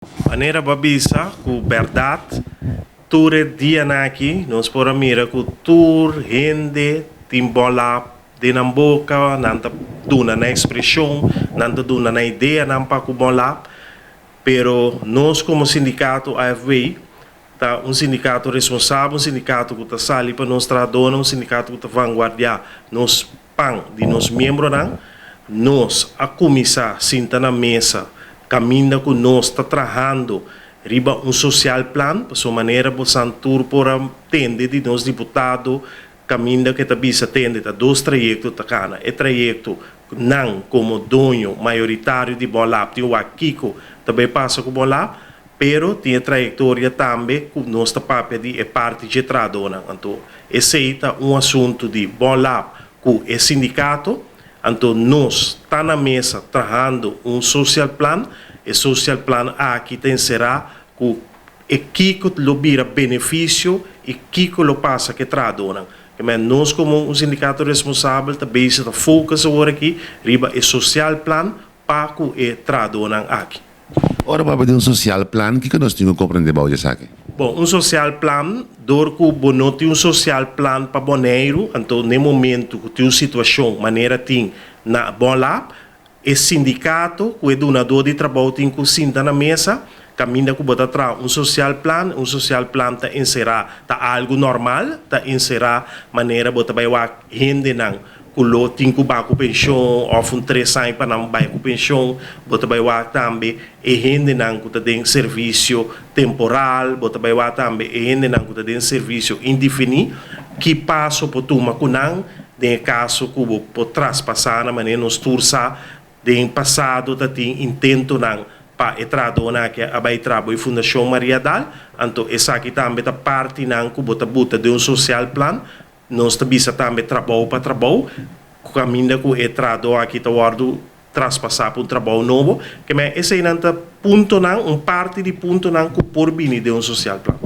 Manera bo a bisa ku bèrdat, tur e dianan aki nos por a mira ku tur hende tin bòlá den nan boka, nan ta duna nan ekspreshon, nan ta duna nan ideanan pa ku bòlá. Pero nos komo sindikato AFW ta un sindikato responsabel, un sindikato ku ta sali pa nos trahadónan, un sindikato ku ta vanguardiá nos pan di nos miembronan. Nos a kuminsá sinta na mesa kaminda ku nos ta trahando riba un social plan, pasobra manera bosan tur por a tende di nos diputado kaminda ku e ta bisa tende ta dos trayekto ta kana, e trayekto ku nan komo doño mayoritario di Bonlab tin wak kiko ta bai pasa ku Bonlab, pero tin e trayektoria tambe ku nos ta papia di e parti dje trahadónan. Anto esei ta un asuntu di Bonlab ku e sindikato. Anto nos ta na mesa trahando un social plan. E social plan aki ta enserá ku e kiko lo bira benefisio i kiko lo pasa ku e trahadónan. Ke men nos komo un sindikato responsabel ta bezig ta focus awor aki riba e social plan pa ku e trahadónan aki. Ora bo a pidi un social plan, kiko nos tin ku komprendé bou di esaki? Bon, un social plan, dor ku bo no tin un social plan pa Boneiru, anto n'e momentu ku tin un situashon manera tin na Bonlab, e sindikato ku e dunadó di trabou tin ku sinta na mesa, kaminda ku bo ta traha un social plan. Un social plan ta enserá, ta algu normal, ta enserá manera bo ta bai wak hendenan ku lo tin ku bai ku penshon òf un tres aña pa nan bai ku penshon, bo ta bai wak tambe e hendenan ku ta den servisio temporal, bo ta bai wak tambe e hendenan ku ta den servisio indefiní, ki paso por tuma ku nan den e kaso ku bo por traspasá nan manera nos tur sa den pasado ta tin intentonan pa e trahadónan aki a bai traha bo e Fundashon Maria Dal, anto esaki tambe ta partinan ku bo ta buta den un sosial plan. Nos ta bisa tambe trabou pa trabou, kaminda ku e trahadó aki ta wòrdu traspasá pa un trabou nobo. Ke men eseinan ta puntonan, un parti di puntonan ku por bini den un sosial plan.